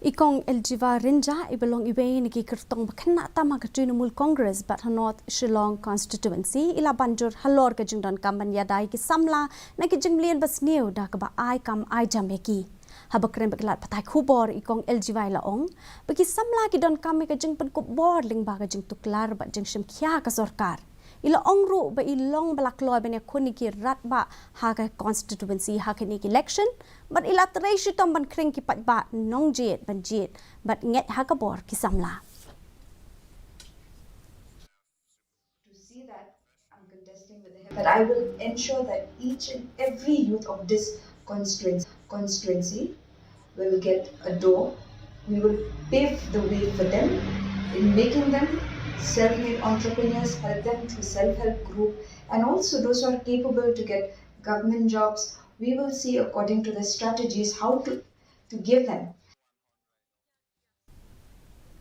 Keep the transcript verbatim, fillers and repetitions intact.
I Kong L G Y Rynjah, i ba long iwei na ki kyrtong ba khynnah tam ha ka Trinamool Congress bad ha North Shillong Constituency, i la ban jur halor ka jingdonkam ban ïada ïa ki samla na ki jingmlien basniew da kaba ai kam ai jam ïa ki. Haba kren bad ki lad pathai khubor, i Kong L G Y la ong ba ki samla ki donkam ïa ka jingpynkup bor lyngba ka jingtuklar bad jingshim khia ka sorkar. I la ong ruh ba i long ba la kloi ban ïakhun ïa ki rangbah ha ka constituency ha kane ka election, bad i la trei shitom ban khring ki paidbah nongjied ban jied bad ngeit ha ka bor ki samla. To see that I'm contesting with the hip, but I will ensure that each and every youth of this constituency, constituency will get a door. We will pave the way for them in making them self-made entrepreneurs, help them through self-help group, and also those who are capable to get government jobs. We will see, according to the strategies, how to, to give them